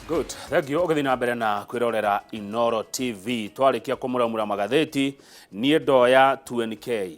Good. Thank you. Ũgĩthiĩ na mbere na kwĩrorera Inoro TV. Twarĩkia kũmũramura magathĩti, niĩ ndoya 2NK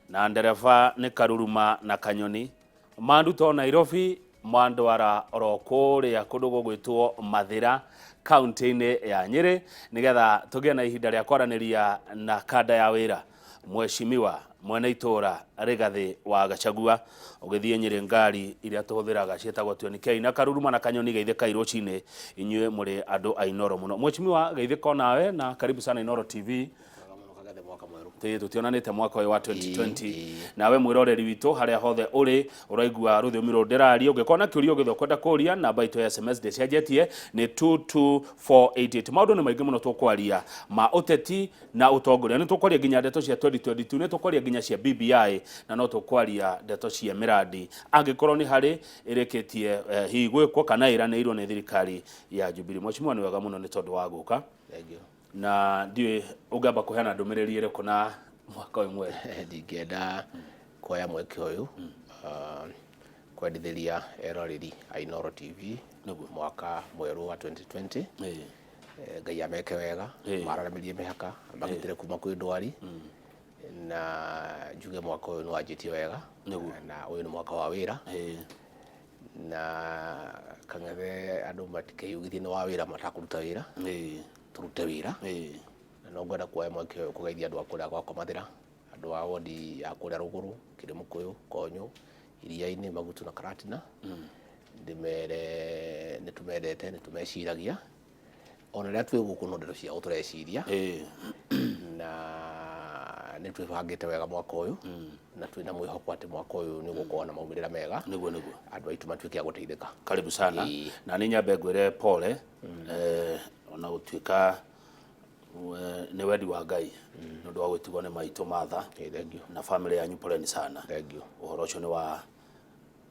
na ndereba nĩ Karuruma na Kanyoni. Manduta o Nairobi, mandwara oro kũrĩa kũndũ gũgwĩtwo Mathĩra kaunti-inĩ ya Nyĩrĩ, nĩgetha tũgĩe na ihinda rĩa kwaranĩria na kanda ya wĩra Mheshimiwa mwene itũra Rigathĩ wa Gachagua. Ũgĩthiĩ Nyĩrĩ ngari iria tũhũthĩraga ciĩtagwo 2NK na Karuruma na Kanyoni geithĩkai rũcinĩ, inyuĩ mũrĩ andũ a Inoro mũno. Mheshimiwa, geithĩka onawe na karibu sana Inoro TV. Tĩ tũtionanĩte mwaka ũyũ wa 2020. Nawe mwĩroreri witũ harĩa hothe ũrĩ ũraigua rũthiomi rũrũ ndĩraria, ũngĩkorwo na kĩũria ũgĩthe ũkwenda kũria, namba itũ ya SMS ndĩcenjetie nĩ 22488. Maũndũ nĩ maingĩ mũno tũkwaria ma ũteti na ũtongoria, nĩ tũkwaria nginya ndeto cia 2022, nĩ tũkwaria nginya cia BBI, na no tũkwaria ndeto cia mĩrandi angĩkorwo nĩ harĩ ĩrĩkĩtie hihi gwĩkwo kana ĩranĩirwo nĩ thirikari ya Jubilee. Mheshimiwa, nĩ wega mũno nĩ tondũ wa gũka. Thank you. Na ndiũĩ ũngĩamba kũheana ndũmĩrĩri ĩrĩkũ na mwaka ũyũ mwerũ? Ndingĩenda kuoya mweke ũyũ kwendithĩria eroreri a Inooro TV mwaka mwerũ wa 2020. Ngai ameke wega, mararamĩrie mĩhaka, amagitĩre kuma kwĩ ndwari, na njuge mwaka ũyũ nĩ wanjĩtie wega, na ũyũ nĩ mwaka wa wĩra, na Kang'ethe andũ matikeyugithie nĩ wa wĩra matakũruta wĩra, tũrute wĩra. Na no ngwenda kuoya mweke ũyũ kũgeithia andũ a kũrĩa gwakwa Mathĩra, andũ a wodi ya kũrĩa Rũgũrũ, Kĩrĩmũkũyũ, Konyũ, Iriainĩ, Magutu na Karatina, ndĩmere nĩ tũmendete, nĩ tũmeciragia, ona rĩrĩa twĩ gũkũ no ndeto ciao tũreciria, na nĩ twĩbangĩte wega mwaka ũyũ, na twĩna mwĩhoko atĩ mwaka ũyũ nĩ ũgũkorwo na maumĩrĩra mega, Nĩguo nĩguo. andũ aitũ matuĩke a gũteithĩka. Karibu sana. Na nĩ nyambe ngwĩre pole, ona gũtuĩka nĩ wendi wa Ngai nĩ ũndũ wa gwĩtigwo nĩ maitũ Martha Thank you. na family yanyu, poleni sana. Thank you. Ũhoro ũcio nĩ wa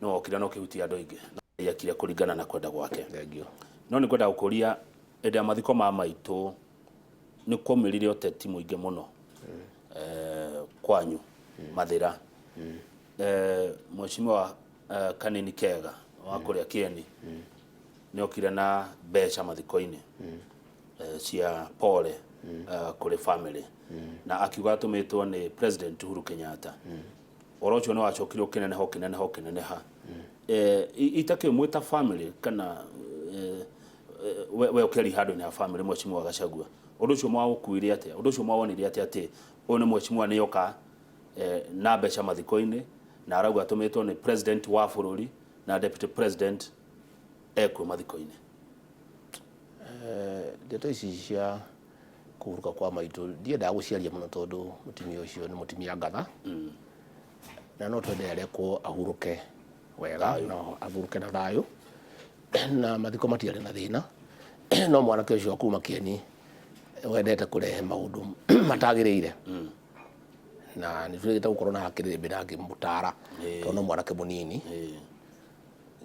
nĩ wokire na ũkĩhutia andũ aingĩ, na ekire kũringana na kwenda gwake. Thank you. No nĩ ngwenda gũkũria, hĩndĩ ya mathiko ma maitũ nĩ kwaumĩrire ũteti mũingĩ mũno kwanyu Mathĩra. Mheshimiwa Kanini Kega wa kũrĩa Kĩeni nĩ okire na mbeca mathiko-inĩ cia pole kũrĩ family, na akiuga atũmĩtwo nĩ President Uhuru Kenyatta. Ũhoro ũcio nĩ wacokire ũkĩneneha, ũkĩneneha, ũkĩneneha. Itakĩũĩ mwĩ ta family kana we ũkĩaria handũ-inĩ ha family, Mheshimiwa Gachagua, ũndũ ũcio mwaũkuire atĩa? Ũndũ ũcio mwawonire atĩa atĩ ũyũ nĩ mheshimiwa nĩ oka na mbeca mathiko-inĩ na arauga atũmĩtwo nĩ president wa bũrũri na deputy president ekuo mathiko-inĩ? Ndeto ici cia kũhurũka kwa maitũ ndiendaga gũciaria mũno, tondũ mũtumia ũcio nĩ mũtumia ngatha, na no twende arekwo ahurũke wega na ahurũke na thayũ, na mathiko matiarĩ na thĩna. No mwanake ũcio wa kuma Kĩeni wendete kũrehe maũndũ matagĩrĩire, na nĩ tũrĩgĩte gũkorwo na hakĩrĩrĩmbĩ na ngĩmũtara, tondũ no mwanake mũnini,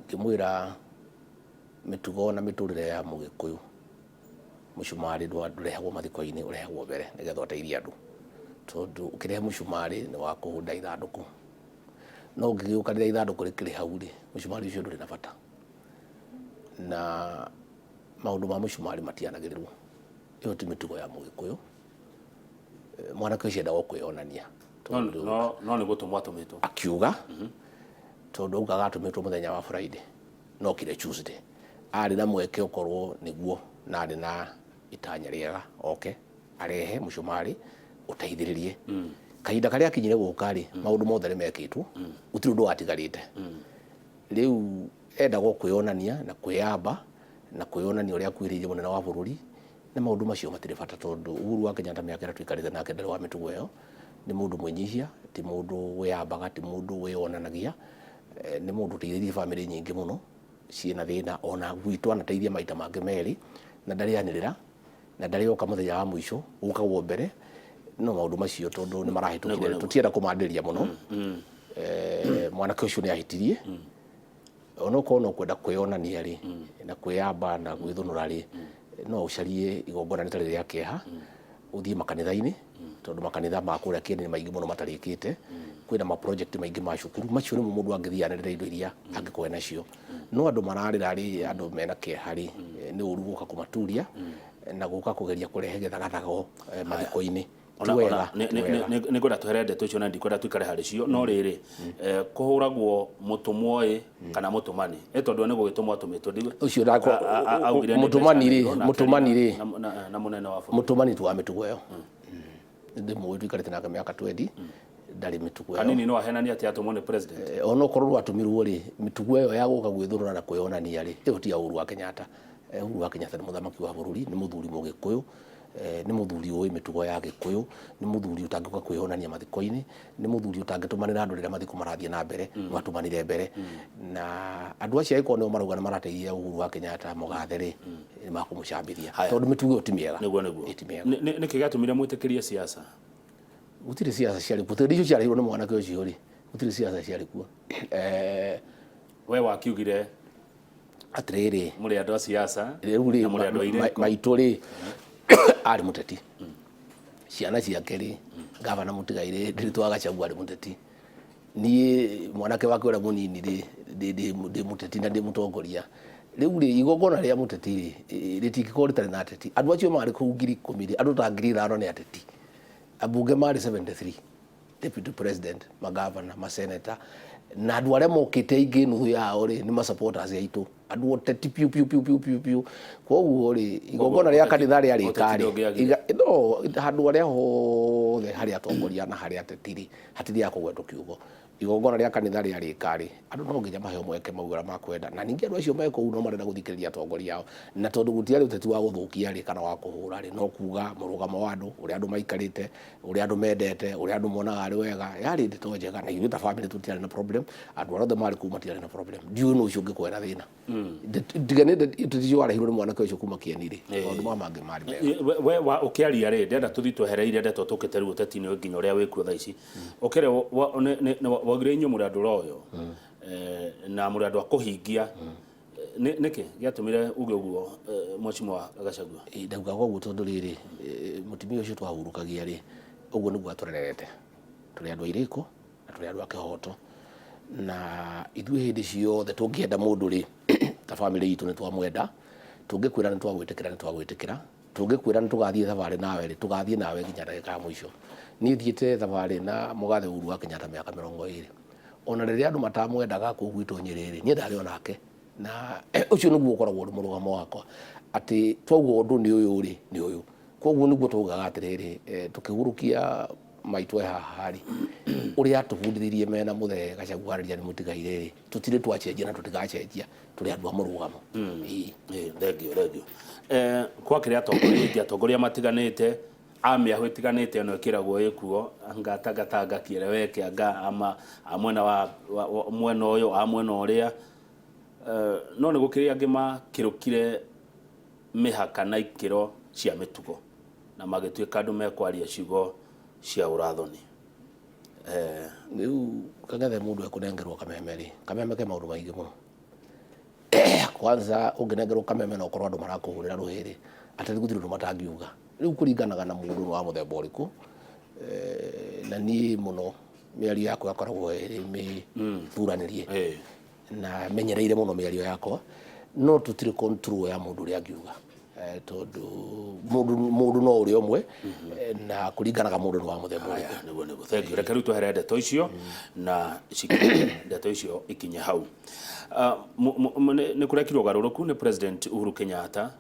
ngĩmwĩra mĩtugo na mĩtũrĩre ya Mũgĩkũyũ, mũcumarĩ ndũrehagwo mathiko-inĩ, ũrehagwo mbere nĩgetha ũteithie andũ, tondũ ũkĩrehe mũcumarĩ nĩ wa kũhũnda ithandũkũ, no ũngĩgĩũka rĩrĩa ithandũkũ rĩkĩrĩ hau rĩ, mũcumarĩ ũcio ndũrĩ na bata. Na maũndũ ma mũcumarĩ matianagĩrĩrwo, ĩyo ti mĩtugo ya Mũgĩkũyũ. Mwanake ũcio endaga o kwĩyonania, tondũ No nĩ gũtũmwo atũmĩtwo. Akiuga, tondũ augaga atũmĩtwo mũthenya wa Friday, no okire Tuesday. Arĩ na mweke ũkorwo nĩguo na arĩ na itanya rĩega, oke arehe mũcumarĩ ũteithĩrĩrie. Kahinda karĩa akinyire gũka rĩ, maũndũ mothe nĩ mekĩtwo, gũtirĩ ũndũ watigarĩte. Rĩu endaga o kwĩyonania na kwĩyamba na kwĩyonania ũrĩa akuhĩrĩirie mũnene wa bũrũri, na maũndũ macio matirĩ bata, tondũ Uhuru wa Kenyatta mĩaka ĩrĩa tũikarĩte nake ndarĩ wa mĩtugo ĩyo. Nĩ mũndũ mwĩnyihia, ti mũndũ wĩyambaga, ti mũndũ wĩyonanagia. Nĩ mũndũ ũteithĩtie bamĩrĩ nyingĩ mũno ciĩna thĩna, ona gwitũ anateithia maita mangĩ merĩ, na ndarĩ anĩrĩra na ndarĩ oka mũthenya wa mũico, gũkagwo mbere. No maũndũ macio tondũ nĩ marahĩtũkire, tũtienda kũmandĩria mũno. Mwanake ũcio nĩ ahĩtirie, onokorwo no kwenda kwĩyonania rĩ, na kwĩyamba na gwĩthũnũra rĩ, no ũcarie igongona rĩtarĩ rĩa kĩeha, ũthiĩ makanitha-inĩ. Tondũ makanitha ma kũrĩa Kĩeni nĩ maingĩ mũno matarĩkĩte. Kwĩna ma project maingĩ ma cukuru, macio nĩmo mũndũ angĩthiĩ anĩrĩre indo iria angĩkorwo enacio. No andũ mararĩra rĩ, andũ mena kĩeha rĩ, nĩ ũru gũka kũmaturia na gũka kũgeria kũrehe gĩthagathago mathiko-inĩ. Ti wega, ti wega. Nĩ ngwenda twehere ndeto icio na ndikwenda tuikare harĩ cio, no rĩrĩ, kũhũragwo mũtũmwo ĩ kana mũtũmani ĩ, tondũ nĩ gũgĩtũmwo atũmĩtwo. Ũcio Augire nĩ mũtũmani rĩ, mbeca na mũtũmani rĩ, na mũnene wa bũrũri. Mũtũmani ti wa mĩtugo ĩyo. Ndĩmũĩ, tũikarĩte nake mĩaka 20, ndarĩ mĩtugo ĩyo. Kanini no ahenanie atĩ atũmwo nĩ president? Ona okorwo rwatũmirwo rĩ, mĩtugo ĩyo ya gũka gwĩthũrũra na kwĩyonania rĩ, ĩyo ti ya Uhuru wa Kenyatta. Uhuru wa Kenyatta nĩ mũthamaki wa bũrũri, nĩ mũthuri Mũgĩkũyũ, nĩ mũthuri ũĩ mĩtugo ya Gĩkũyũ, nĩ mũthuri ũtangĩũka kwĩyonania mathiko-inĩ, nĩ mũthuri ũtangĩtũmanĩra andũ rĩrĩa mathiko marathiĩ na mbere, no atũmanire mbere. Na andũ acio angĩkorwo nĩo marauga nĩ marateithia Uhuru wa Kenyatta mũgathe rĩ, nĩ makũmũcambithia tondũ mĩtugo ĩyo ti mĩega. Nĩguo, nĩguo. Ĩ ti mĩega. Nĩkĩ gĩatũmire mwĩtĩkĩrie siasa? Gũtirĩ siasa ciarĩ kuo, tondũ icio ciarehirwo nĩ mwanake ũcio rĩ, gũtirĩ siasa ciarĩ kuo. We wakiugire Atĩrĩrĩ, mũrĩ andũ a siasa rĩu rĩ, na mũrĩ andũ a irĩko. Maitũ rĩ, arĩ mũteti, ciana ciake rĩ, gavana Mũtigairĩ Ndiritu wa Gachagua arĩ mũteti, niĩ mwanake wake ũrĩa mũnini rĩ, ndĩ mũteti na ndĩ mũtongoria. Rĩu rĩ, igongona rĩa mũteti rĩ, rĩtingĩkorwo rĩtarĩ na ateti. Andũ acio marĩ kũu 10,000 rĩ, andũ ta 5,000 nĩ ateti. Ambunge marĩ 73, deputy president, magavana, maseneta na andũ arĩa mokĩte aingĩ, nuthu yao rĩ, nĩ ma supporters aitũ, andũ oteti piũ piũ piũ piũ piũ piũ. Koguo rĩ, igongona rĩa kanitha rĩarĩka ũteti rĩ, ndũngĩagire. No handũ arĩa hothe harĩ atongoria na harĩ ateti rĩ, hatithiaga kũgwetwo kiugo. Igongona rĩa kanitha rĩarĩka rĩ, andũ no nginya maheo mweke mauge ũrĩa makwenda, na ningĩ andũ acio me kũu no marenda gũthikĩrĩria atongoria ao, na tondũ gũtiarĩ ũteti wa gũthũkia rĩ, kana wa kũhũra rĩ, no kuga mũrũgamo wa andũ, ũrĩa andũ maikarĩte, ũrĩa andũ mendete, ũrĩa andũ monaga arĩ wega. Yarĩ ndeto njega, na ithuĩ ta family tũtiarĩ na problem, andũ arĩa othe marĩ kũu matiarĩ na problem. Ndiũĩ nũ ũcio ũngĩkorwo ena thĩna. Tiga nĩ ũteti ũcio warehirwo nĩ mwanake ũcio kuma Kĩeni rĩ, maũndũ maya mangĩ marĩ mega. We wa ũkĩaria rĩ, ndĩrenda tũthiĩ twehereire ndeto tũkĩte rĩu ũteti-inĩ nginya ũrĩa wĩkuo thaa ici. Ũkĩrĩ waugire inyuĩ mũrĩ andũ royo na mũrĩ andũ a kũhingia. Nĩkĩ gĩatũmire uge ũguo, Mheshimiwa Gachagua? Ndaugaga ũguo tondũ rĩrĩ, mũtumia ũcio twahurũkagia rĩ, ũguo nĩguo atũrerete. Tũrĩ andũ a irĩko na tũrĩ andũ a kĩhoto, na ithuĩ hĩndĩ ciothe tũngĩenda mũndũ rĩ, ta family itũ nĩ twamwenda, tũngĩkwĩra nĩ twagwĩtĩkĩra, nĩ twagwĩtĩkĩra, tũngĩkwĩra nĩ tũgathiĩ thabarĩ nawe rĩ, tũgathiĩ nawe nginya ndagĩka ya mũico. Niĩ thiĩte thabarĩ na mũgathe Uhuru wa Kenyatta mĩaka 20, ona rĩrĩa andũ matamwendaga kũu gwitũ Nyĩrĩ rĩ, niĩ ndarĩ onake, na ũcio nĩguo ũkoragwo ũrĩ mũrũgamo wakwa, atĩ twauga ũndũ nĩ ũyũ rĩ, nĩ ũyũ. Koguo nĩguo twaugaga atĩrĩrĩ, tũkĩhurũkia maitũ e haha rĩ, ũrĩa atũbundithirie mena mũthee Gachagua arĩria nĩ mũtigairĩ rĩ, tũtirĩ twacenjia na tũtigacenjia, tũrĩ andũ a mũrũgamo. Ĩĩ. Thengiũ, thengiũ. Gwakĩrĩ atongoria aingĩ, atongoria matiganĩte a mĩahũ ĩtiganĩte ĩno ĩkĩragwo ĩkuo, anga tangatanga kieleweke, anga ama a mwena wa mwena ũyũ, a mwena ũrĩa, no nĩ gũkĩrĩ angĩ makĩrũkire mĩhaka na ikĩro cia mĩtugo na magĩtuĩka andũ mekwaria ciugo cia ũrathoni. Rĩu Kang'ethe, mũndũ ekũnengerwo kameme rĩ, kameme ke maũndũ maingĩ mũno. Kwanza ũngĩnengerwo kameme na ũkorwo andũ marakũhũrĩra rũhĩ rĩ, atĩ gũtirĩ ũndũ matangiuga. Rĩu kũringanaga na mũndũ nĩ wa mũthemba ũrĩkũ. Na niĩ mũno mĩario yakwa yakoragwo ĩrĩ mĩthuranĩrie na menyereire mũno mĩario yakwa, no tũtirĩ control ya mũndũ ũrĩa angiuga, tondũ mũndũ no ũrĩa ũmwe, na kũringanaga mũndũ nĩ wa mũthemba ũrĩkũ. Nĩguo, nĩguo, thank you. Reke rĩu twehere ndeto icio na cikinye, ndeto icio ikinye hau. Nĩ kũrekirwo ũgarũrũku nĩ President Uhuru Kenyatta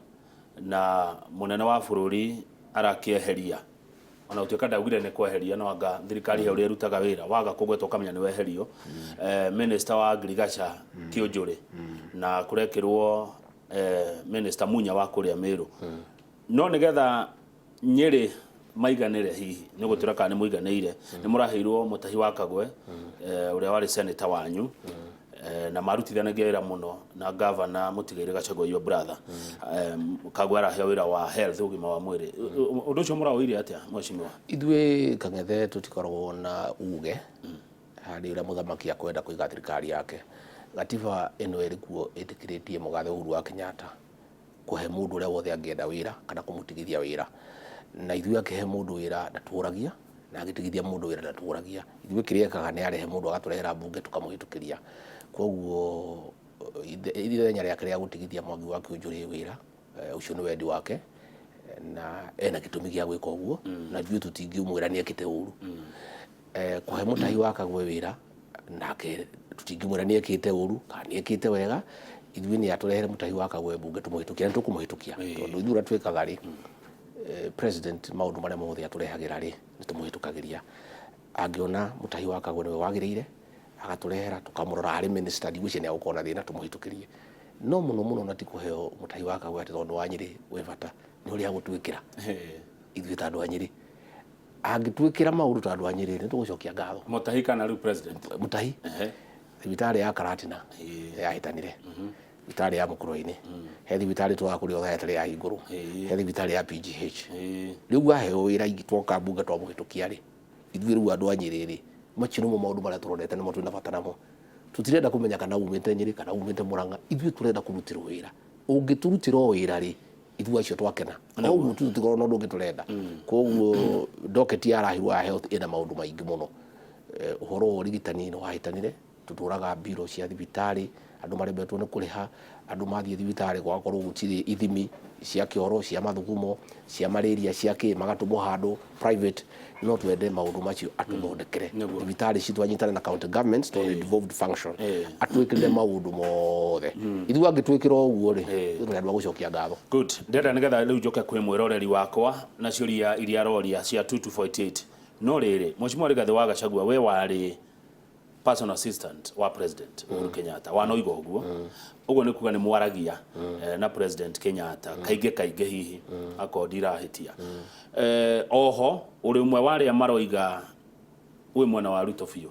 na mũnene wa bũrũri arakĩeheria, ona gũtuĩka ndaugire nĩ kweheria, no anga thirikari he ũrĩa ĩrutaga wĩra, waga kũgwetwo ũkamenya nĩ weherio, minister wa agriculture Kĩũnjũrĩ, na kũrekĩrwo minister Munya wa kũrĩa Meru, no nĩgetha Nyĩrĩ maiganĩre, hihi nĩ gũtwĩra kana nĩ mũiganĩire nĩ mũraheirwo Mũtahi wa Kagwe, ũrĩa warĩ senator wanyu, na marutithanagia wĩra mũno na gavana Mũtigairĩ Gachagua, your brother. Kagwe araheo wĩra wa health, ũgima wa mwĩrĩ. Ũndũ ũcio mũraũire atĩa, mheshimiwa? Ithuĩ Kang'ethe tũtikoragwo na uge harĩ ũrĩa mũthamaki akwenda kũiga thirikari yake. Gatiba ĩno ĩrĩ kuo ĩtĩkĩrĩtie mũgathe Uhuru wa Kenyatta kũhe mũndũ ũrĩa wothe angĩenda wĩra kana kũmũtigithia wĩra. Na ithuĩ akĩhe mũndũ wĩra ndatũragia, na agĩtigithia mũndũ wĩra ndatũragia. Ithuĩ kĩrĩa ekaga nĩ arehe mũndũ agatũrehera mbunge tũkamũhĩtũkĩria. Koguo ithenya rĩake rĩa gũtigithia Mwangi wa Kĩũnjũrĩ wĩra, ũcio nĩ wendi wake na ena gĩtũmi gĩa gwĩka ũguo, na ithuĩ tũtingĩmwĩra nĩ ekĩte ũru. Kũhe Mũtahi wa Kagwe wĩra nake tũtingĩmwĩra nĩ ekĩte ũru kana nĩ ekĩte wega. Ithuĩ nĩ atũrehere Mũtahi wa Kagwe mbunge tũmũhĩtũkie, na tũkũmũhĩtũkia, tondũ ithuĩ ũrĩa twĩkaga rĩ, president maũndũ marĩa mothe atũrehagĩra rĩ, nĩ tũmũhĩtũkagĩria. Angĩona Mũtahi wa Kagwe nĩwe wagĩrĩire, agatũrehera tũkamũrora arĩ minister, ndigwĩciria nĩ egũkorwo na thĩna tũmũhĩtũkĩrie. No mũno mũno na ti kũheo Mũtahi wa Kagwe atĩ tondũ wa Nyĩrĩ wĩ bata, nĩ ũrĩa agũtwĩkĩra ithuĩ ta andũ a Nyĩrĩ. Angĩtwĩkĩra maũndũ ta andũ a Nyĩrĩ, nĩ tũgũcokia ngatho. Mũtahi kana rĩu president? Mũtahi. Thibitarĩ ya Karatina yahĩtanire, thibitarĩ ya Mũkũrwe-inĩ, he thibitarĩ twaga kũrĩa othe ĩtarĩ yahingũrwo, he thibitarĩ ya PGH. Rĩu aheo wĩra ingĩ twoka mbunge twamũhĩtũkia rĩ, ithuĩ rĩu andũ a Nyĩrĩ rĩ, macio nĩmo maũndũ marĩa tũrorete nĩmo twĩna bata namo. Tũtirenda kũmenya kana umĩte Nyĩrĩ kana umĩte Mũrang'a, ithuĩ tũrenda kũrutĩrwo wĩra. Ũngĩtũrutĩra o wĩra rĩ, ithuĩ acio twakena. O ũguo tu tũtikorwo na ũndũ ũngĩ tũrenda. Koguo docket ya Rahirwo ya health ĩna maũndũ maingĩ mũno. Ũhoro wa ũrigitani nĩ wahĩtanire, tũtũraga mbiro cia thibitarĩ, andũ maremetwo nĩ kũrĩha, andũ mathiĩ thibitarĩ gũgakorwo gũtirĩ ithimi cia kĩoro, cia mathugumo, cia malaria, cia kĩ, magatũmwo handũ private. No twende maũndũ macio atũthondekere. Thibitarĩ citũ anyitane na county governments tondũ nĩ devolved function, atwĩkĩrĩre maũndũ mothe. Ithuĩ angĩtwĩkĩra ũguo rĩ, ithuĩ tũrĩ andũ a gũcokia ngatho. Good. Ndĩrenda nĩgetha rĩu njoke kwĩ mwĩroreri wakwa na ciũria iria aroria cia 2248. No rĩrĩ, Mheshimiwa Rigathĩ wa Gachagua, we warĩ personal assistant wa President Uhuru Kenyatta, wanoiga ũguo, ũguo nĩ kuga nĩ mwaragia na President Kenyatta kaingĩ kaingĩ, hihi akorwo ndirahĩtia. Oho ũrĩ ũmwe wa arĩa maroiga wĩ mwena wa Ruto biũ,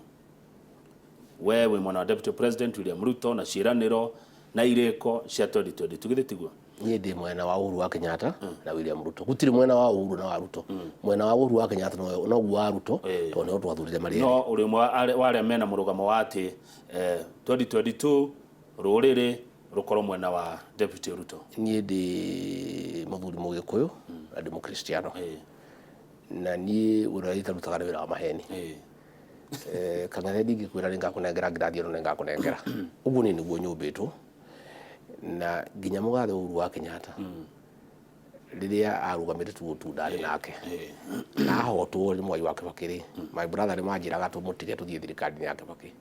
we wĩ mwena wa Deputy President William Ruto na ciĩranĩro na irĩko cia 2022, githĩ tiguo? Niĩ ndĩ mwena wa Uhuru wa Kenyatta na William Ruto. Gũtirĩ mwena wa Uhuru na wa Ruto. Mwena wa Uhuru wa Kenyatta noguo wa Ruto, tondũ nĩo twathurire marĩ No ũrĩ ũmwe wa arĩa mena mũrũgamo wa atĩ 2022 rũrĩrĩ rũkorwo mwena wa Deputy Ruto. Niĩ ndĩ mũthuri Mũgĩkũyũ na ndĩ Mũkristiano. Na niĩ wĩra ũrĩa itarutaga nĩ wĩra wa maheni. Kang'ethe ndingĩkwĩra nĩ ngakũnengera ngirathi ĩno, nĩ ngakũnengera. Ũguo niĩ nĩguo nyũmbĩtwo. Na nginya mũgathe Uhuru wa Kenyatta rĩrĩa arũgamĩte tuo tu ndarĩ nake na ahotwo nĩ Mwai wa Kibaki rĩ, my brother nĩ manjĩraga tũmũtige tũthiĩ thirikari-inĩ ya Kibaki,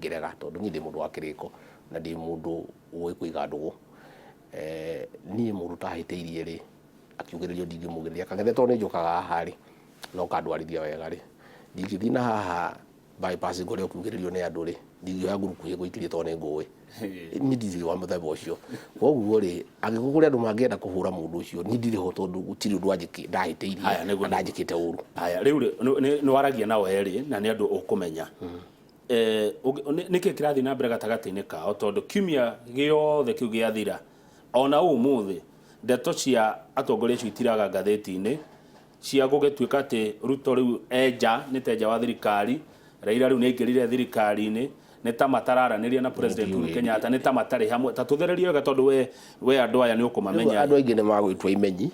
ngĩrega tondũ niĩ ndĩ mũndũ wa kĩrĩko na ndĩ mũndũ ũĩ kũiga ndũgũ. Niĩ mũndũ ũtahĩtĩirie rĩ, akiugĩrĩrio ndingĩmugĩrĩria. Kang'ethe tondũ nĩ njũkaga haha rĩ, na ũkandwarithia wega rĩ, ndingĩthiĩ na haha bypass ngore ũkiugĩrĩrio nĩ andũ rĩ, ndingĩoya ngurukuhĩ ngũikĩrie tondũ nĩ ngũĩ. Niĩ ndirĩ wa mũthemba ũcio. Koguo rĩ, angĩkorwo kũrĩ andũ mangĩenda kũhũra mũndũ ũcio, niĩ ndirĩ ho tondũ gũtirĩ ũndũ ndahĩtĩirie Haya, na ndanjĩkĩte ũru. Haya, rĩu rĩ, nĩ waragia nao erĩ na nĩ andũ ũkũmenya. Nĩkĩ kĩrathiĩ na mbere gatagatĩ-inĩ kao, tondũ kiumia gĩothe kĩu gĩathira ona ũmũthĩ ndeto cia atongoria acio itiraga ngathĩti-inĩ, cia gũgĩtuĩka atĩ Ruto rĩu enja nĩ tenja wa thirikari, Raila rĩu nĩ aingĩrire thirikari-inĩ, nĩ ta matararanĩria na President Uhuru Kenyatta, nĩ ta matarĩ hamwe. Ta tũthererie wega tondũ we andũ aya nĩ ũkũmamenya. Andũ aingĩ nĩ magwĩtua imenyi.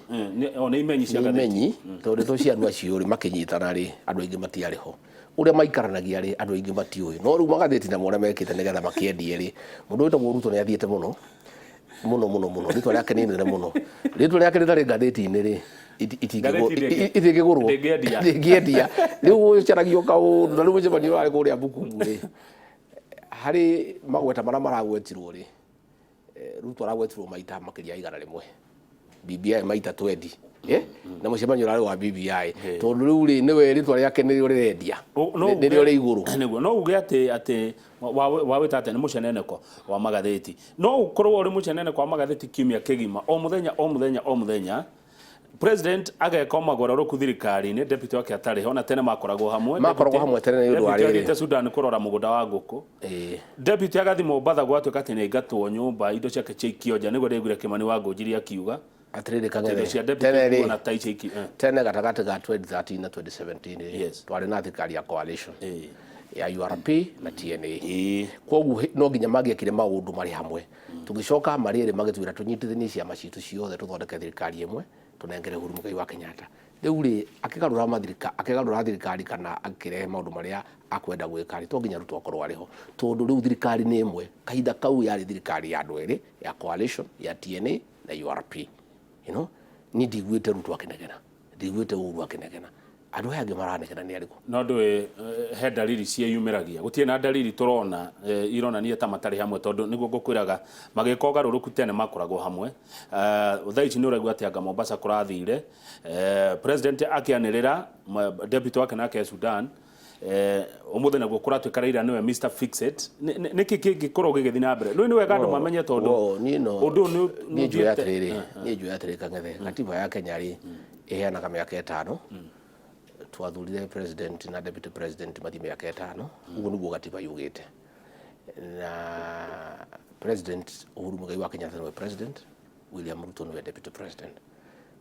O nĩ imenyi cia ngathĩti. Imenyi, tondũ ndeto cia andũ acio rĩ, makĩnyitana rĩ, andũ aingĩ matiarĩ ho. Ũrĩa maikaranagia rĩ, andũ aingĩ matiũĩ. No rĩu magathĩti namo ũrĩa mekĩte nĩgetha makĩendie rĩ, mũndũ wĩtagwo Ruto nĩ athiĩte mũno. Mũno mũno mũno. Rĩtwa rĩake nĩ inene mũno. Rĩtwa rĩake rĩtarĩ ngathĩti-inĩ rĩ, itingĩgũrwo, ndĩngĩendia. Rĩu ũcaragio kaũndũ na rĩu mũcemanio ũrarĩ kũrĩa Bukumu rĩ, harĩ magweta marĩa maragwetirwo rĩ, Ruto aragwetirwo maita makĩria ya 100, BBI maita 20, na mũcemanio ũrarĩ wa BBI, tondũ rĩu rĩ, nĩwe rĩtwa rĩake nĩrĩo rĩrendia, nĩrĩo rĩ igũrũ. Nĩguo, no uge atĩ wawĩta atĩa, nĩ mũceneneko wa magathĩti. No ũkorwo ũrĩ mũceneneko wa magathĩti kiumia kĩgima, o mũthenya o mũthenya o mũthenya, President ageka magororoku thirikari-inĩ, deputy wake atarĩ ho, na tene makoragwo hamwe. Makoragwo hamwe tene nĩ ũndũ wa rĩrĩ. Deputy Sudan kũrora mũgũnda wa ngũkũ. Deputy agathiĩ Mombatha gwatuĩka atĩ nĩ aingatwo nyũmba, indo ciake ciaikio nja, nĩguo ndaiguire Kimani wa Ngũnjiri akiuga. Atĩrĩrĩ Kang'ethe, tene rĩ, tene gatagatĩ ga 2013 na 2017 rĩ, twarĩ na thirikari ya coalition ya URP na TNA. Koguo no nginya mangĩekire maũndũ marĩ hamwe. Tũgĩcoka marĩ erĩ magĩtwĩra tũnyitithanie ciama citũ ciothe tũthondeke thirikari ĩmwe. Tũnengere Uhuru Muigai wa Kenyatta. Rĩu rĩ, akĩgarũra mathirika, akĩgarũra thirikari kana akĩrehe maũndũ marĩa akwenda gwĩka rĩ, to nginya Ruto akorwo arĩ ho, tondũ rĩu thirikari nĩ ĩmwe. Kahinda kau yarĩ thirikari ya andũ erĩ, ya coalition ya TNA na URP. Niĩ ndiguĩte Ruto akĩnegena, ndiguĩte Uhuru akĩnegena. Andũ aya angĩ maranegena nĩ arĩkũ? No ndũĩ he dalili ciĩyumĩragia, gũtirĩ na dalili tũrona ironania ta matarĩ hamwe, tondũ nĩguo ngũkwĩraga magĩka ũgarũrũku tene makoragwo hamwe. Thaa ici nĩ ũraigua atĩ anga Mombasa kũrathire, president akĩanĩrĩra deputy wake nake Sudan, ũmũthĩ naguo kũratuĩka Raila nĩwe Mr Fix It. Nĩkĩ kĩngĩkorwo gĩgĩthiĩ na mbere? Rĩu nĩ wega andũ mamenye, tondũ ũndũ ũyũ nĩ njũĩ atĩrĩrĩ, niĩ njũĩ atĩrĩrĩ Kang'ethe, gatiba ya Kenya rĩ, ĩheanaga mĩaka 5. Twathurire president na deputy president mathiĩ mĩaka 5, ũguo nĩguo gatiba yugĩte. Na President Uhuru Muigai wa Kenyatta nĩwe president, William Ruto nĩwe deputy president.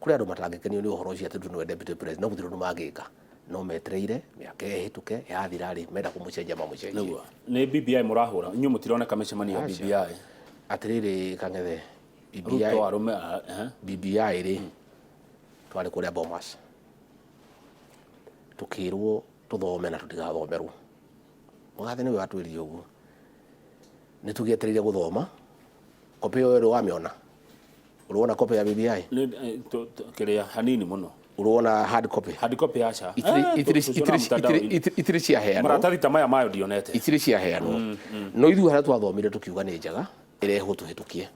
Kũrĩ andũ matangĩkenio nĩ ũhoro ũcio atĩ Ruto nĩwe deputy president, no gũtirĩ ũndũ mangĩka, no metereire mĩaka ĩhĩtũke, yathira rĩ, menda kũmũcenjia mamũcenjie. Nĩguo nĩ BBI mũrahũra, inyuĩ mũtironeka mĩcemanio ya BBI. Atĩrĩrĩ Kang'ethe, BBI, Ruto arũme. BBI rĩ, twarĩ kũrĩa Bomas, tukirwo tuthome na tutigathomerwo. Mũgathe nĩwe watwĩrire ũguo. Nĩ tũgĩetereire gũthoma kopi ĩyo ĩrĩ wamĩona, ũrĩwona kopi ya BBI? Kĩrĩa hanini mũno. Ũrĩwona hard copy? Hard copy aca. Itirĩ ciaheanwo. Maratathi ta maya mayo ndionete. Itirĩ ciaheanwo, no ithuĩ harĩa twathomire tũkiuga nĩ njega, ĩrehwo tũhĩtũkie.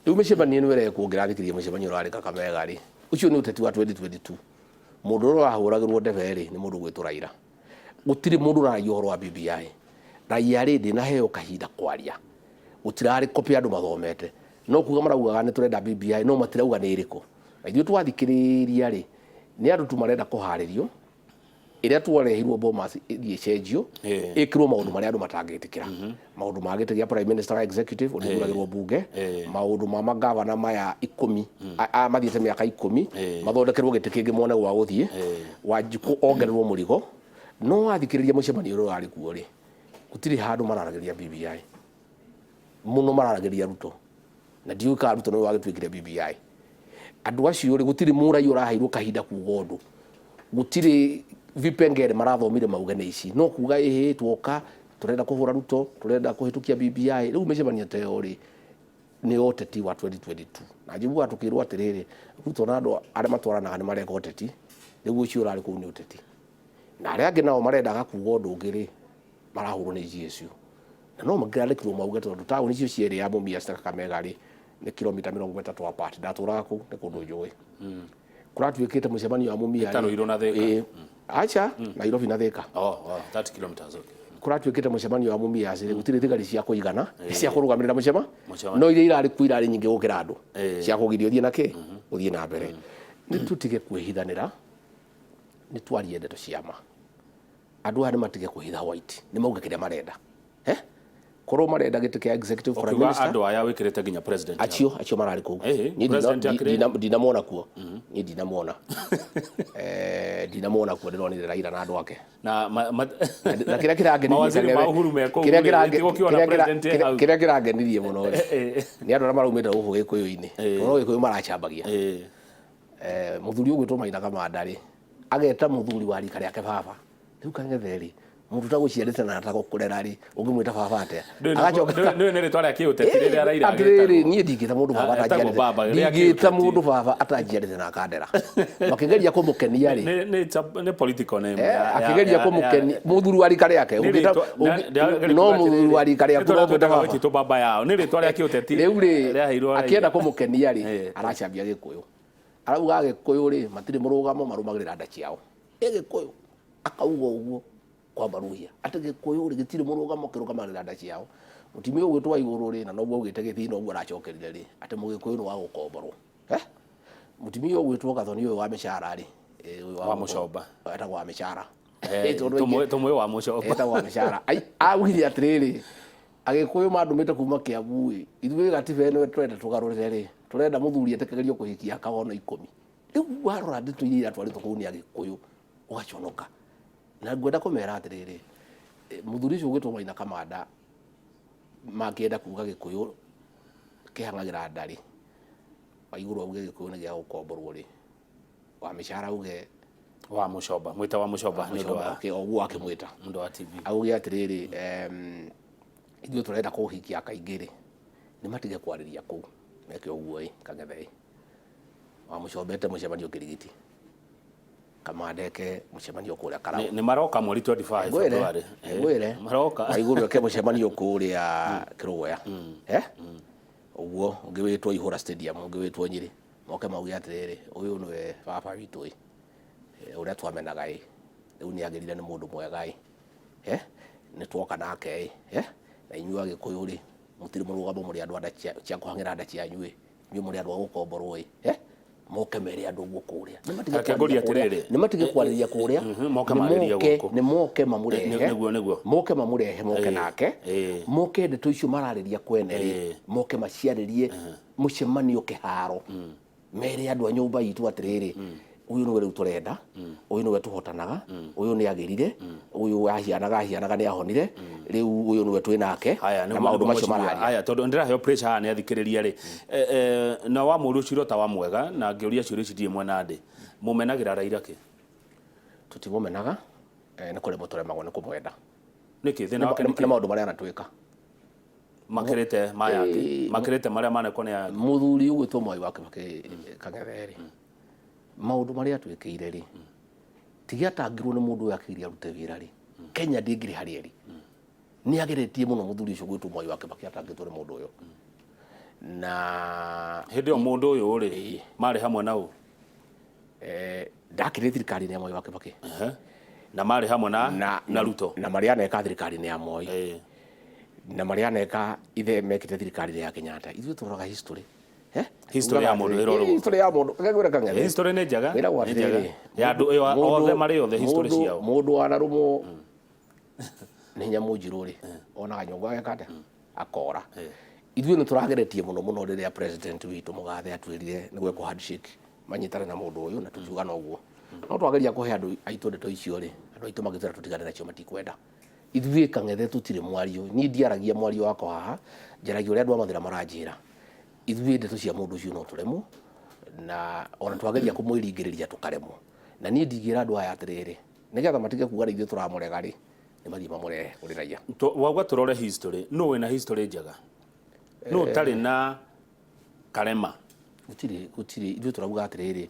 Rĩu mĩcemanio ĩno ĩrekwo, ngĩrathikĩrĩria mũcemanio ũrarĩ Kakamega rĩ, ũcio nĩ ũteti wa 2022. Mũndũ ũrĩa ũrahũragĩrwo ndebe rĩ, nĩ mũndũ ũgwĩtwo Raila. Gũtirĩ mũndũ ũraragia ũhoro wa BBI. Raia rĩ, ndĩnaheo kahinda kwaria, gũtirarĩ kopi andũ mathomete, no kuga maraugaga nĩ tũrenda BBI, no matirauga nĩ ĩrĩkũ. Na ithuĩ twathikĩrĩria rĩ, nĩ andũ tu marenda kũharĩrio ĩrĩa twarehirwo Bomas ĩthiĩ ĩcenjio, ĩkĩrwo maũndũ marĩa andũ matangĩtĩkĩra, maũndũ ma gĩtĩ gĩa prime minister wa executive ũrĩa ũthuragĩrwo mbunge, maũndũ ma magavana maya 10 a mathiĩte mĩaka 10 mathondekerwo gĩtĩ kĩngĩ mone gwa gũthiĩ, Wanjikũ ongererwo mũrigo. No wathikĩrĩria mũcemanio ũrĩa ũrarĩ kuo rĩ, gũtirĩ handũ mararagĩria BBI mũno, mararagĩria Ruto, na ndiũĩ kana Ruto nĩwe wagĩtuĩkire BBI. Andũ acio rĩ, gũtirĩ mũrai ũraheirwo kahinda kuga ũndũ, gũtirĩ vipengere marathomire mauge nĩ ici, no kuga ĩhĩ tuoka tũrenda kũhũra Ruto, tũrenda kũhĩtũkia BBI. Rĩu mĩcemanio ta ĩyo rĩ, nĩ ũteti wa 2022, na njiguaga tũkĩrwo atĩrĩrĩ, Ruto na andũ arĩa matwaranaga nĩ mareka ũteti. Rĩu ũcio ũrarĩ kũu nĩ ũteti, na arĩa angĩ nao marendaga kuga ũndũ ũngĩ rĩ, marahũrwo nĩ GSU, na no mangĩrandĩkirwo mauge, tondũ taũni icio cierĩ ya Mumias na Kakamega rĩ, nĩ kilomita 30 apart. Ndatũraga kũu, nĩ kũndũ njũĩ. Kũratuĩkĩte mũcemanio wa Mumias Ta Ruiru na Thika. Ĩĩ, aca, Nairobi na Thika. Oh, 30 kilometers, okay. Kũratuĩkĩte mũcemanio wa Mumias rĩ, gũtirĩ thigari cia kũigana cia kũrũgamĩrĩra mũcema Mũcemanio. No iria irarĩ kuo irarĩ nyingĩ gũkĩra andũ cia kũgiria ũthiĩ na kĩ ũthiĩ na mbere. Nĩ tũtige kwĩhithanĩra, nĩ twarie ndeto cia ma. Andũ aya nĩ matige kwĩhitha white, nĩ mauge kĩrĩa marenda. Korwo marenda gĩtĩ kĩa executive prime Ũkiuga minister. Andũ aya wĩkĩrĩte nginya president hau. Acio mararĩ kũu. Niĩ President ndinamona kuo, niĩ ndinamona, ndinamona kuo, ndĩronire Raila na andũ ake. Na na kĩrĩa kĩrangenirie mawaziri ma Uhuru me kũu kĩrĩa rĩ, gũtigũkiona president e hau. Kĩrĩa kĩrangenirie mũno rĩ, nĩ andũ arĩa maraumĩte gũkũ gĩkũyũ-inĩ, no gĩkũyũ maracambagia. Mũthuri ũgwĩtwo Maina Kamanda rĩ, ageta mũthuri wa rika rĩake baba. Rĩu Kang'ethe rĩ, mũndũ ũtagũciarĩte na atagũkũrera rĩ, ũngĩmwĩta baba atĩa? Agacoka Ndũĩ nĩ rĩtwa rĩa kĩũteti rĩrĩa Raila atĩrĩrĩ, agĩtagwo. Niĩ ndingĩta mũndũ baba Etagwo atanjiarĩte. baba, rĩrĩa Ndingĩta kĩũteti. mũndũ baba atanjiarĩte na akandera. Makĩgeria kũmũkenia rĩ, Nĩ political name akĩgeria kũmũkenia mũthuri wa rika rĩake. Nĩ rĩtwa No mũthuri wa rika rĩaku no ũmwĩte baba? Gwĩtwo baba yao nĩ rĩtwa rĩa kĩũteti Rĩu rĩ, rĩaheirwo Raila. Akĩenda kũmũkenia rĩ, aracambia gĩkũyũ, arauga Gĩkũyũ rĩ, matirĩ mũrũgamo, marũmagĩrĩra nda ciao. Ĩ Gĩkũyũ akauga ũguo kwa Maruhia atĩ Gĩkũyũ rĩ, gĩtirĩ mũrũgamo, kĩrũgamagĩrĩra nda ciao. Mũtumia ũgwĩtwo wa igũrũ rĩ, na noguo augĩte gĩthii, noguo aracokerire rĩ, atĩ mũgĩkũyũ nĩ wa gũkomborwo. Mũtumia ũgwĩtwo Gathoni ũyũ wa mĩcara rĩ, ũyũ Wa Mũcomba. Etagwo wa mĩcara. Eh, Tondũ tũmũĩ wa Mũcomba. Etagwo wa mĩcara. Ai, augire atĩrĩrĩ, Agĩkũyũ mandũmĩte kuma Kiambu ĩ, ithuĩ gatiba ĩno tũrenda tũgarũrĩre rĩ, tũrenda mũthuri etĩkagĩrio kũhikia aka ona 10. Rĩu warora ndeto iria iratwarĩtwo kũu nĩ Agĩkũyũ, ũgaconoka. Na ngwenda kũmera atĩrĩrĩ, mũthuri ũcio ũgwĩtwo Maina Kamanda, mangĩenda kuga Gĩkũyũ kĩhang'agĩra nda rĩ, wa igũrũ auge Gĩkũyũ nĩ gĩa gũkomborwo rĩ, Wa Mĩcara auge Wa Mũcoba, mwĩta wa Mũcoba nĩ ũndũ wa Okay, o ũguo akĩmwĩta ũndũ wa TV. Auge atĩrĩrĩ, ithuĩ tũrenda kũhikia kaingĩ rĩ, nĩ matige kwarĩria kũu, meke ũguo ĩ Kang'ethe ĩ Wa Mũcoba ete mũcemanio Kĩrigiti, Kamande eke mũcemanio kũrĩa Karau. Nĩ maroka mweri 25 Ngwĩre, February. Ngwĩre. Maroka. Waiguru eke mũcemanio kũrĩa Kĩrũgũya, ũguo ũngĩ wĩtwo Ihũra Stadium, ũngĩ wĩtwo Nyĩrĩ, moke mauge atĩrĩrĩ, ũyũ nĩwe baba witũ ĩ, ũrĩa twamenaga ĩ, rĩu nĩ agĩrire, nĩ mũndũ mwega ĩ, nĩ twoka nake ĩ, na inyuĩ Agĩkũyũ rĩ, mũtirĩ mũrũgamo, mũrĩ andũ a nda cia kũhang'ĩra nda cianyu ĩ, inyuĩ mũrĩ andũ a gũkomborwo ĩ, moke mere andũ ũguo kũrĩa. Nĩ matige Reke ngũrie kwarĩria kũrĩa. atĩrĩrĩ. Nĩ matige kwarĩria kũrĩa. Moke Nĩ marĩrie moke gũkũ. Nĩ moke mamũrehe. Nĩguo. Moke mamũrehe, moke nake, moke ndeto icio mararĩria kwene rĩ, moke maciarĩrie mũcemanio kĩharo, mere andũ a nyũmba itũ atĩrĩrĩ, ũyũ nĩwe rĩu tũrenda, ũyũ nĩwe tũhotanaga, ũyũ nĩ agĩrire, ũyũ ahianaga ahianaga nĩ ahonire, rĩu ũyũ nĩwe twĩ nake Haya, na nĩguo maũndũ nĩguo macio mheshimiwa. mararia. Haya, tondũ ndĩraheo pressure haha nĩ athikĩrĩria rĩ, na wa mũriũ ciro ta wa mwega na ngĩũria ciũria ici ndirĩ mwena ndĩ mũmenagĩra Raila kĩ? Tũtimũmenaga, nĩ kũremwo tũremagwo nĩ kũmwenda. Nĩkĩ thĩna wake? Nĩ Nĩkĩ maũndũ marĩa anatwĩka. Makĩrĩte maya angĩ, makĩrĩte marĩa manekwo nĩ aya angĩ? Mũthuri ũgwĩtwo Mwai wa Kibaki Kang'ethe rĩ, maũndũ marĩa atwĩkĩire rĩ, tiga atangirwo nĩ mũndũ ũyũ akĩgeria arute wĩra rĩ, Kenya ndĩngĩrĩ harĩa ĩrĩ. Nĩ ageretie mũno mũthuri ũcio gwĩtwo Mwai wa Kibaki atangĩtwo nĩ mũndũ ũyũ na Hĩndĩ ĩyo mũndũ ũyũ rĩ, marĩ hamwe na ũ? Ndakĩrĩ thirikari-inĩ ya Mwai wa Kibaki. Na marĩ hamwe na Ruto. Na marĩa aneka thirikari-inĩ ya Moi na marĩa aneka ithe mekĩte thirikari-inĩ ya Kenyatta. Ithuĩ tũroraga history. History ya mũndũ ĩrorwo. History ya mũndũ kagwĩra Kang'ethe. History nĩ njega. Wĩragwo Nĩ njega. atĩrĩrĩ, Ya andũ ĩyo othe marĩ othe history ciao. Mũndũ wanarũmwo nĩ nyamũ njirũ rĩ, onaga nyũngũ ageka atĩa? Akora. Ithuĩ nĩ tũrageretie mũno mũno rĩrĩa president witũ mũgathe atwĩrire nĩ gwekwo handshake, manyitane na mũndũ ũyũ, na tũkiuga noguo. No twageria kũhe andũ aitũ ndeto icio rĩ, andũ aitũ magĩtwĩra tũtigane nacio, matikwenda. Ithuĩ Kang'ethe tũtirĩ mwario, niĩ ndiaragia mwario wakwa haha, njaragia ũrĩa andũ a Mathĩra maranjĩra. Ithuĩ ndeto cia mũndũ ũcio no tũremwo, na ona twageria kũmwĩringĩrĩria tũkaremwo. Na niĩ ndingĩra andũ aya atĩrĩrĩ, nĩgetha matige kuga nĩ ithuĩ tũramũrega rĩ, nĩ mathiĩ mamũrehe kũrĩ raia. Wauga tũrore history, nũ wĩna history njega, nũ ũtarĩ na karema? Gũtirĩ, gũtirĩ. Ithuĩ tũrauga atĩrĩrĩ,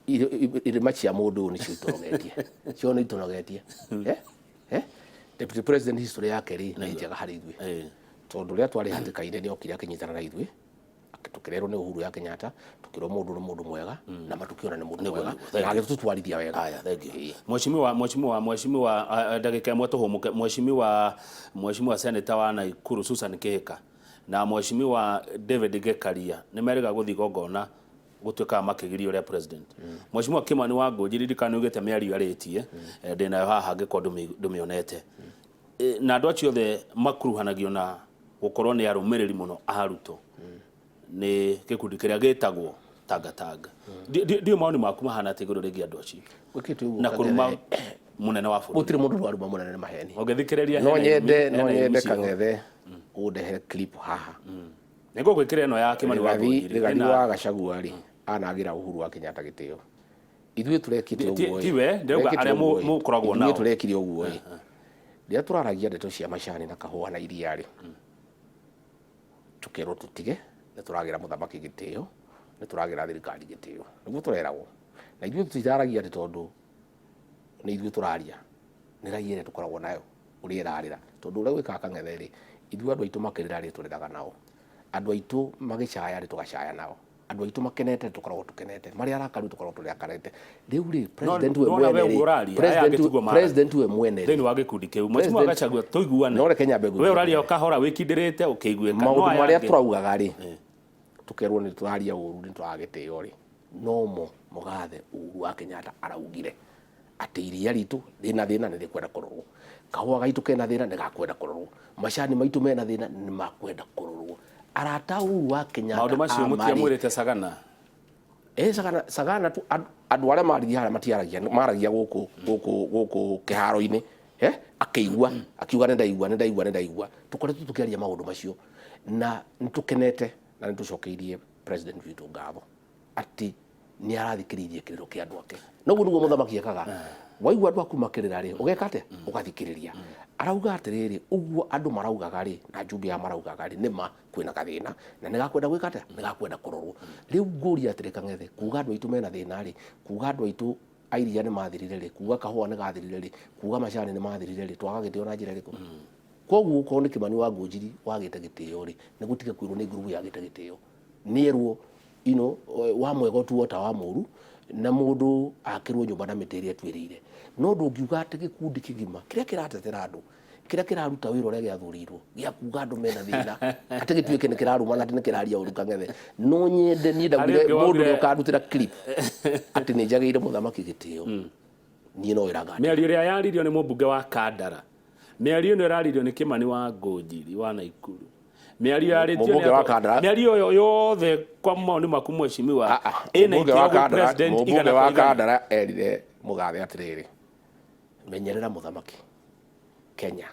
irĩma cia mũndũ ũyũ nĩcio itũnogetie, cio nĩ itũnogetie. Deputy president history yake rĩ, nĩ njega harĩ ithuĩ, tondũ rĩrĩa twarĩ hatĩka-inĩ nĩ okire akĩnyitana na ithuĩ, tũkĩrerwo nĩ Uhuru ya Kenyatta, tũkĩrwo mũndũ nĩ mũndũ mwega, na matukĩona nĩ mũndũ mwega na agĩtũtwarithia wega. Haya, thank you. Mheshimiwa, ndagĩka ĩmwe tũhũmũke. Mheshimiwa Senator wa Nakuru Susan Kihika na Mheshimiwa David Gekaria nĩ merĩga gũthiĩ igongona gũtuĩkaga makĩgirio ũrĩa president. Mheshimiwa Kimani wa Ngũnji, ririkana nĩ ugĩte mĩario arĩtie, ndĩnayo haha angĩkorwo ndũmĩonete. Na andũ acio othe makuruhanagio na gũkorwo nĩ arũmĩrĩri mũno a Ruto, nĩ gĩkundi kĩrĩa gĩtagwo Tangatanga. Ndiũĩ mawoni maku mahana atĩa igũrũ rĩgiĩ andũ acio Gwĩkĩte ũguo na kũruma Kang'ethe, mũnene wa bũrũri? Gũtirĩ mũndũ ũraruma mũnene, nĩ maheni. Ũngĩthikĩrĩria No hena nyende no hena irumi nyende ciĩho. Kang'ethe ũndehere clip haha. Nĩ ngũgwĩkĩra ĩno ya Kimani wa Rigathi Ngũnjiri. Rigathi wa Gachagua rĩ, anagĩra Uhuru wa Kenyatta gĩtĩo. Ithuĩ tũrekire ũguo ĩ. Tiwe, ndĩrauga Tũrekire arĩa ũguo ĩ. mũkoragwo Ithuĩ nao. tũrekire ũguo ĩ, rĩrĩa tũraragia ndeto cia macani na kahũa na iria rĩ, tũkerwo tũtige, nĩ tũragĩra mũthamaki gĩtĩo, nĩ tũragĩra thirikari gĩtĩo, nĩguo tũreragwo. Na ithuĩ tũtiraragia atĩ tondũ nĩ ithuĩ tũraria, nĩ raia ĩrĩa tũkoragwo nayo ũrĩa ĩrarĩra, tondũ ũrĩa gwĩkaga Kang'ethe rĩ, ithuĩ andũ aitũ makĩrĩra rĩ, tũrĩraga nao, andũ aitũ magĩcaya rĩ, tũgacaya nao, andũ aitũ makenete tũkoragwo tũkenete, marĩ arakaru tũkoragwo tũrĩ akarete. Rĩu rĩ, president we Nona we mwene ũguo rĩ, ũraria, aya angĩ tiguo maragia. President we mwene rĩ, Thĩinĩ wa gĩkundi kĩu Mheshimiwa Gachagua, tũiguane. No reke nyambe We ngwĩre. ũraria o kahora wĩkindĩrĩte ũkĩiguĩka, no maũndũ aya marĩa angĩ- tũraugaga rĩ, tũkerwo nĩ tũraria ũru, nĩ tũraga gĩtĩo rĩ, nomo mũgathe Uhuru wa Kenyatta araugire atĩ iria ritũ rĩna thĩna, nĩ rĩkwenda kũrorwo, kahũa gaitũ kena thĩna, nĩ gakwenda kũrorwo, macani maitũ mena thĩna, nĩ makwenda kũrorwo. Arata Uhuru wa Kenyatta Maũndũ macio a marĩ- mũtiamwĩrĩte Sagana? Sagana, Sagana tu andũ arĩa maririe harĩa matiaragia, maragia gũkũ kĩharo-inĩ, akĩigua akiuga nĩ ndaigua, nĩ ndaigua, nĩ ndaigua. Tũkoretwo tũkĩaria maũndũ macio na nĩ tũkenete na nĩ tũcokeirie president witũ ngatho atĩ Nĩ arathikĩrĩirie kĩrĩro kĩa andũ ake. Noguo nĩguo mũthamaki ekaga. Waigua andũ aku makĩrĩra rĩ, ũgeka atĩa? Ũgathikĩrĩria. Arauga atĩrĩrĩ, ũguo andũ maraugaga rĩ, na njumbe aya maraugaga rĩ, nĩma kwĩna gathĩna na nĩ gakwenda gwĩka atĩa? Nĩ gakwenda kũrorwo. Rĩu ngũria atĩrĩ Kang'ethe, kuga andũ aitũ mena thĩna rĩ, kuga andũ aitũ a iria nĩ mathirire rĩ, kuga kahũa nĩ gathirire rĩ, kuga macani nĩ mathirire rĩ, twaga gĩtĩo na njĩra ĩrĩkũ? Koguo okorwo nĩ Kĩmani wa Ngũnjiri wagĩte gĩtĩo rĩ, nĩ gũtige kwĩrwo nĩ ngurubu yagĩte gĩtĩo. Nĩerwo you know, wa mwega ũtuo ta wa mũru na mũndũ akĩrwo nyũmba na mĩtĩ ĩrĩa ĩtuĩrĩire. No ndũngiuga atĩ gĩkundi kĩgima kĩrĩa kĩratetera andũ, kĩrĩa kĩraruta wĩra ũrĩa gĩathurĩirwo gĩa kuga andũ mena thĩna, atĩ gĩtuĩke nĩ kĩrarumana, atĩ nĩ kĩraria ũru Kang'ethe. No nyende niĩ ndaugire Harĩ ũngĩ mũndũ waugire ũrĩa ũkandutĩra clip atĩ nĩ njagĩire mũthamaki gĩtĩo, niĩ no wĩra ngatiga. Mĩario ĩrĩa yaririo nĩ mũmbunge wa Kandara, mĩario ĩno ĩraririo nĩ Kĩmani wa Ngũnjiri wa Naikuru, mĩario yarĩtio nĩ Mũmbunge wa Kandara. Mĩario ĩyo yothe kwa maoni maku mheshimiwa, Ah, ah, ĩna mũmbunge wa itĩo gwĩ Kandara, president mũmbunge igana wa kwa igana. Kandara erire mũgathe atĩrĩrĩ, menyerera mũthamaki, Kenya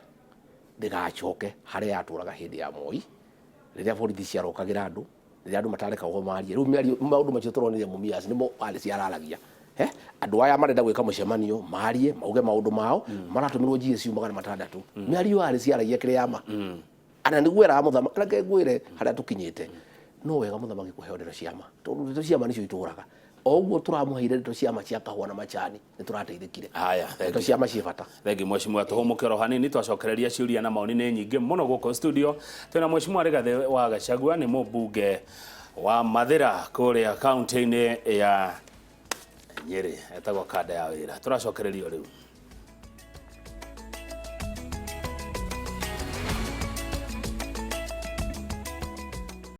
ndĩgacoke harĩa yatũraga hĩndĩ ya Moi, rĩrĩa borithi ciarokagĩra andũ, rĩrĩa andũ matarekagwo marie. Rĩu mĩario maũndũ macio tũronire Mumias nĩmo arĩ ciararagia. He? Andũ aya marenda gwĩka mũcemanio marie mauge maũndũ mao, maratũmĩrwo GSU 600. Mĩario arĩ ciaragia kĩrĩa ya ma. Ana nĩguo eraga mũthamaki, reke ngwĩre harĩa tũkinyĩte. No wega mũthamaki kũheo ndeto cia ma, tondũ ndeto cia ma nĩcio itũraga. O ũguo tũramũheire ndeto cia ma cia kahũa na macani, nĩ tũrateithĩkire. Haya, Ndeto cia ma ciĩ bata. Thengi mheshimiwa, tũhũmũke oro hanini twacokereria ciũria na maoni nĩ nyingĩ mũno gũkũ studio. Twĩna mheshimiwa Rigathĩ wa Gachagua, nĩ mũmbunge wa Mathĩra kũrĩa kaunti-inĩ ya Nyĩrĩ, etagwo kanda ya wĩra. Tũracokereria o rĩu.